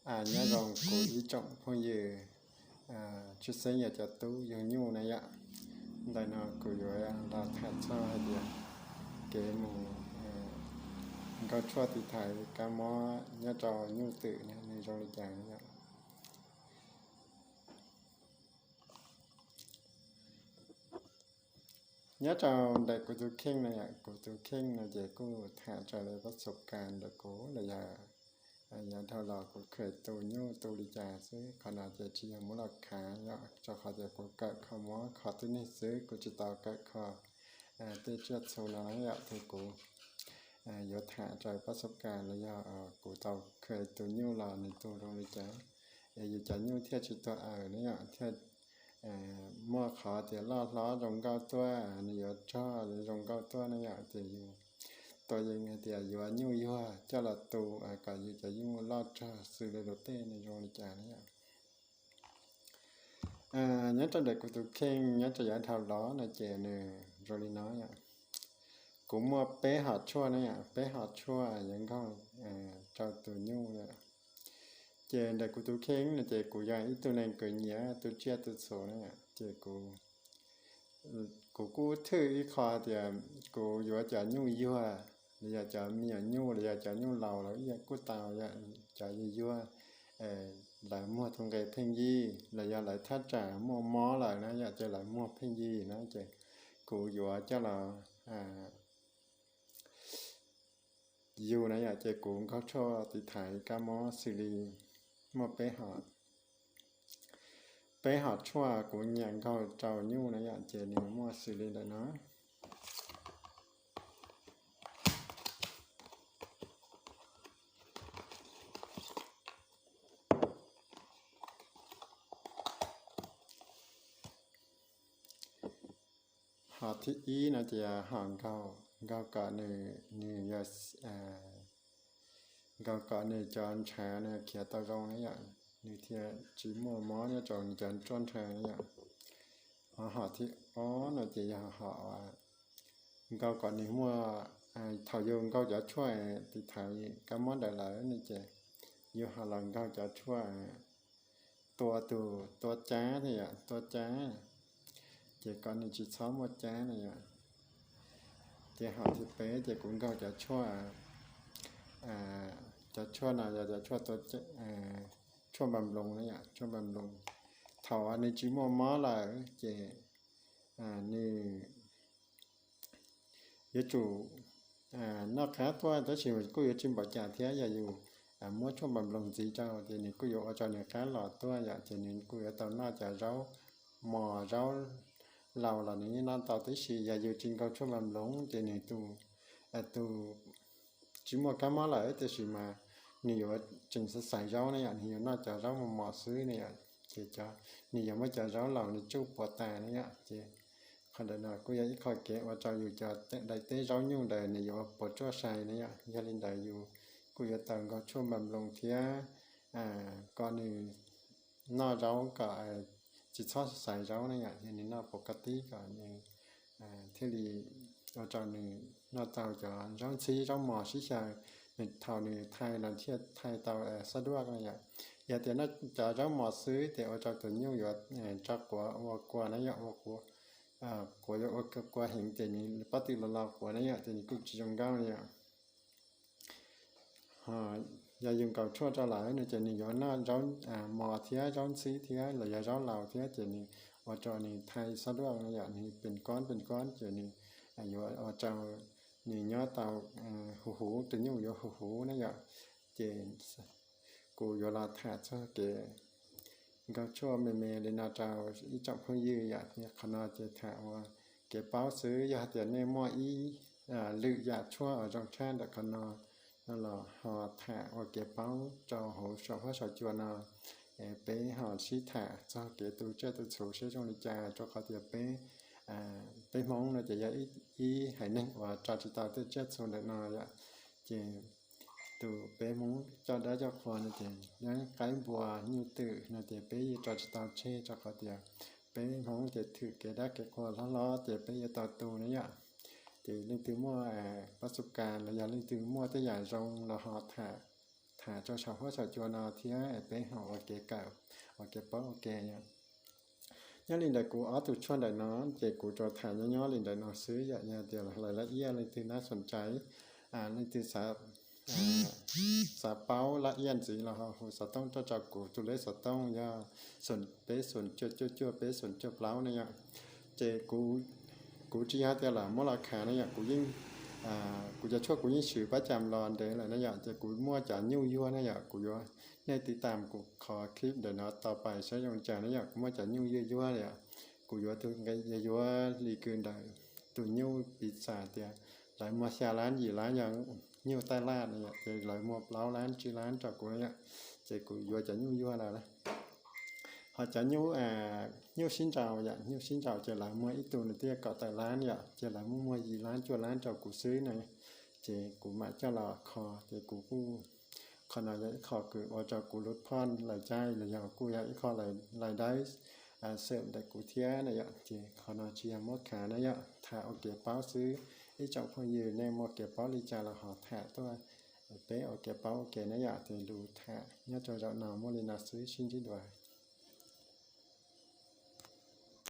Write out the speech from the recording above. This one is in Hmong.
Nyob zoo kuv ib tsoom phooj ywg, tshwj xeeb yog cov tub yug nyuj na yom. Ntawm no kuv yuav los tham txog hais tias kev mus nkaug tshuaj tiv thaiv kab mob nyob rau nyuj twm nws zoo li cas na yom. Nyob rau ntawm kuv tus kheej no yom, kuv tus kheej no ces kuj tham raws li pab xob kas ntawm kuv los yog yav dhau los kuv kheev tu nyuj tu li cas xwb. Qhov no ces tsis yog muab los khav yom, rau qhov tias kuv kawm kho mob kho tib neeg xwb, kuv tsis tau kawm kho tej tsiaj txhu no yom. Ces kuv yuav tham raws pab xob kas los yog kuv tau kheev tu nyuj los nws tu zoo li cas es yus cov nyuj thiaj tsis tuag aws na yom, thiaj muaj qhov tias loj hlob zoo nkauj tuaj, nws yuav rog zoo nkauj tuaj na yom. Ces yus tua yees hais tias yuav nyuj yuag coj los tu kom yus cov nyuj loj rog xws li luag tej nws zoo li cas na yom. Nyob rau ntawm kuv tus kheej nyob rau yav dhau los no ces nws zoo li no yom. Kuv muaj peb hom tshuaj na yom, peb hom tshuaj yuav nkaug rau tus nyuj na. Ces ntawm kuv tus kheej no ces kuv yog ib tug neeg kws nyiam tu tsiaj tu txhu na yom, ces kuv kuj thwj ib qho tias kuv yuav cov nyuj yuag los yog cov me nyuam nyuj los yog cov nyuj laus los ib yam kuj tau, cov yuag yuag, lawv muag tus nqe pheej yig los yog lawv thaj tsam muaj mob lawm na yom, ces lawv muag pheej yig na ces kuv yuav coj los yug na yom. Ces kuv nkaug tshuaj tiv thaiv kab mob xws li muaj peb hom, peb hom tshuaj kuv nyiam nkaug rau nyuj na yom, ces nws muaj xws li ntawm no. Hom thib ib no ces hom nkaug, nkaug kom nws, nws yog, nkaug kom nws cov ntshav nws khiav tau zoo na yom, nws thiaj tsis muaj mob nyob rau nws cov ruaj nrho na yom. Ho hom thib ob no ces yog hom nkaug kom nws muaj, thaum yus nkaug cov tshuaj tiv thaiv kab mob ntawd lawm no ces yus ho los nkaug cov tshuaj tua tus, tua cab thiab yom, tua cab, ces kom nws tsis txhob muaj cab na yom. Ces hom thib peb ces kuv nkaug cov tshuaj, cov tshuaj no yog cov tshuaj, tshuaj npas nploos na yom, tshuaj npas nploos. Thaum nws tsis muaj mob lawm ces nws yuav tsum noj qab tuaj, tab sis kuj yuav tsis npaum cas thiab. Yog yus muab tshuaj npas nploos ntxiv rau ces nws kuj yuav ua rau nws qab los tuaj yom, ces nws kuj yuav tau noj cov zaub mos zaub laus los nws yeej noj tau tib si. Yog yus tsis nkaug tshuaj npas nploos ces nws tus, tus tsis muaj kab mob lawm tiam sis mas nws yuav tseem xaiv xaiv zaub ne yom, nws yuav noj cov zaub mos mos xwb ne yom, ces nws yuav muab cov zaub laus nws tsuj puas tas ne yom. Ces qhov ntawm no kuj yog ib qho kev ua rau yus cov daim teb zaub nyuj ntawd nws yuav puas tsuaj sai ne yom. Yog li ntawd yus kuj yuav tau nkaug tshuaj npas nploos thiab kom nws noj zaub kom tsis txhob xaiv zaub ne yom, yog nws noj puas koj tib kom nws thiaj li ua rau nws noj tau cov zaub ntxhib zaub mos sib xyaw, nws thaum nws thai los thiaj thai tau xab duaj ne yom. Yog tias noj cov zaub mos xwb ces ua rau tus nyuj yuav tso quav ua kua na yom, ua quav, quav yuav ua kua heev ces nws pob tw los los quav na yom, ces nws kuj tsis zoo nkauj ne yom. Yog yus nkaug tshuaj rau lawm no ces nws yuav noj zaub mos thiab zaub ntxhib thiab los yog zaub laus thiab ces nws ua rau nws thai xab duaj no yom, nws pees kob pees kob ces nws yuav ua rau nws nyob tau huv huv, tus nyuj yuav huv huv na yom. Ces kuv yuav los tham txog kev nkaug tshuaj me me li no rau ib tsoom phooj ywg yom. Qhov no ces tham ua kev paub xwb, yog hais tias nej muaj ib lwm yam tshuaj uas zoo tshaj ntawm qhov no no los ho tham ua kev paub rau hauv saum huab saum cua no, peb ho sib tham txog kev tu tsiaj tu txhu seb zoo li cas, rau qhov tias peb, peb Hmoob no ces yog ib haiv neeg uas tso tsis tau tej tsiaj txhu ntawm no yom. Ces tus peb Hmoob coj dab coj qhua no ces yeej qaib npua nyuj twm no ces peb yeej tso tsis tau tseg, rau qhov tias peb Hmoob ces thwm kev dab kev qhua hlob hlob ces peb yuav tau tu na yom. Ces leej twg muaj pab xub kas los yog leej twg muaj tej yam zoo los ho tham, tham rau saum huab saum cua no thiab peb ho ua kev kawm, ua kev paub ua ke yom. Nyob li ntawm kuv ob tug tshuaj ntawm no ces kuv tsuas tham nyob nyob li ntawm no xwb yom. Yog tias lawv laj iaj leej twg nab xoom cai, leej twg xav paub laj iaj ntxiv los ho hu xov tooj tuaj rau kuv. Tus lej xov tooj yog xoom peb xoom cuaj cuaj cuaj peb xoom cuaj plaub na yom. Ces kuv tsis yog tias lam muab los khav na yom, kuv yeej, kuv cov tshuaj kuv yeej swv pab cas los ntev lawm na yom. Ces kuv muaj cov nyuj yuag na yom, kuv yuav, nej tiv tam kuv qhov clip ntawm no tos pais saib zoo cas na yom. Kuv muaj cov nyuj yuag yuag yom, kuv yuav tus nqe yuav yuav li kws ntawm tus nyuj piv xam tias lawv muag xya lab yim lab yog nyuj taj laj na yom, ces lawv muag plaub lab tsib lab rau kuv na yom. Ces kuv yuav cov nyuj yuag lawm. Ho cov nyuj, nyuj sib nraus yom, nyuj sib nraus ces lawv muag ib tug nws thiaj kaum tawm lab yom, ces lawv muab muag yim lab cuaj lab rau kuv xwb na. Ces kuv mam coj los kho, ces kuv kuj, qhov no yog ib qho kws ua rau kuv lub phoj lais caij los yog kuj yog ib qho lais dawb xwm ntawm kuv thiab na yom. Ces qhov no tsis yog muab khav na yom, tham ua kev paub xwb. Ib tsoom phooj ywg nej muaj kev paub li cas los ho tham tuaj, peb ua kev paub ua ke na yom. Ces lus tham nyob rau zaum no muaj li no xwb, sib ntsib dua.